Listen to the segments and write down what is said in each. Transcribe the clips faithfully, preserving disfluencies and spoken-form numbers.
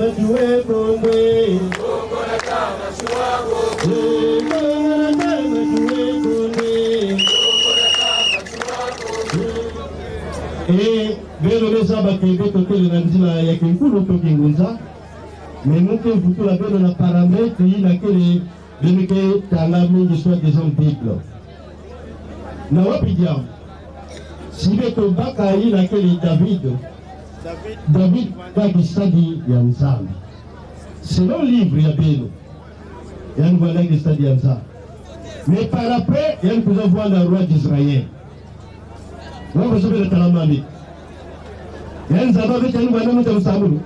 E, beno me zaba ke beto kele na nzila ya kinkulu to kingunza. Mais mu ke vutula beno na paramètre yina kele beno ke tanga mingi soi-disant Bible. Na wapi diambu? Si beto baka yina kele David. David vandaki stadi ya Nzambi. Selon livre ya beno, yandi vandaki stadi ya Nzambi. Mais par après, yandi kwiza vwanda roi d'Israël. Wako sobe na talamani. Yandi zaba ve ti yandi vwanda muta musambulu.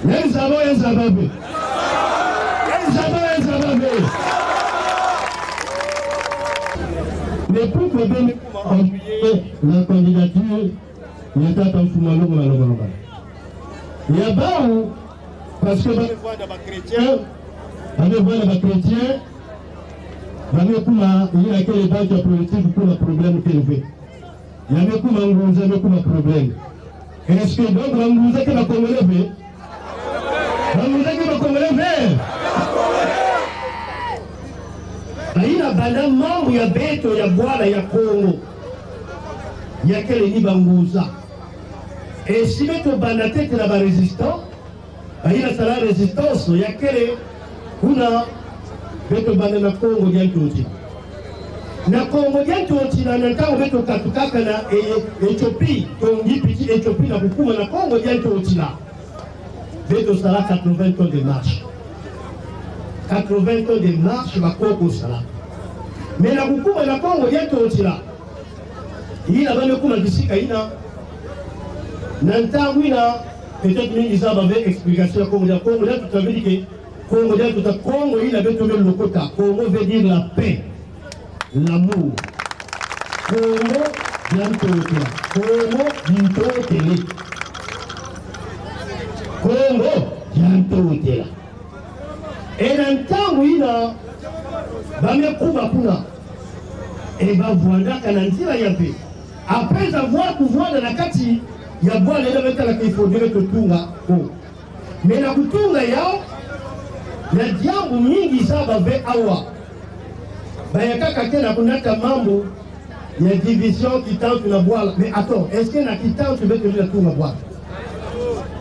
Yandi zaba, yandi zaba ve. Yandi zaba, yandi zaba ve. Mais pourquoi beno kuma appuyer la candidature ya tata Mfumu Malonga Malonga Malonga? Ya bawu, parce que ba me vwanda ba chrétiens, ba me vwanda ba chrétiens, ba me kuma yina kele bantu ya politique kuna problème kele ve. Ya me kuma ngunza me kuma problème. Est-ce que donc ba ngunza ke ba Congolais ve? Ba ngunza ke ba Congolais ve? Bayina banda mambu ya beto ya bwala ya Kongo ya kele ni ba ngunza. E si beto banda ntete na ba résistants, bayina sala résistance ya kele kuna, beto banda na Kongo dia Ntotila. Na Kongo dia Ntotila, na ntangu beto katukaka na e-, Éthiopie, to Ngipiti, Éthiopie, na kukuma na Kongo dia Ntotila, beto sala quatre-vingts ans de marche. Quatre-vingts ans de marche, bakoko sala. Mais na kukuma na Kongo dia Ntotila, yina ba me kuma kisika yina. Na ntangu yina, peut-être mingi zaba ve explication ya Kongo dia, Kongo dia Ntotila veut dire que, Kongo dia Ntotila, Kongo yina beto me lokota. Kongo veut dire la paix, l'amour. Kongo dia Ntotila. Kongo dia Ntotila. Kongo dia Ntotila. E na ntangu yina, ba me kuma kuna. E ba vwandaka na nzila ya mpeve. Après avoir kuvwanda na kati ya bwala yina, ba me tala ke il faut que tutunga Kongo. Mais na kutunga yawu, na diambu mingi zaba ve awa. Bayakaka ke na kunata mambu ya division, kitantu na bwala. Mais attends, est-ce que na kitantu beto lenda tunga bwala?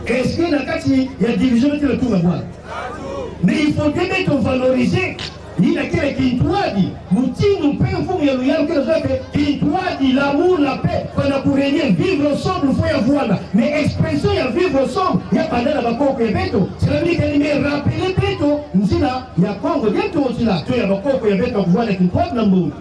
Est-ce que na kati ya division beto lenda tunga bwala? Mais il faut que beto valoriser yina kele kintwadi, mutindu mpe mfumu ya luyalu kele zole, kintwadi, l'amour, la paix, fwana kurégner, vivre ensemble, faut ya vwanda. Mais expression ya vivre ensemble ya banda na bakoko ya beto, cela veut dire que ni me rappeler beto nzila ya Kongo dia Ntotila, to ya bakoko ya beto, kuvwanda kintwadi na mbongi.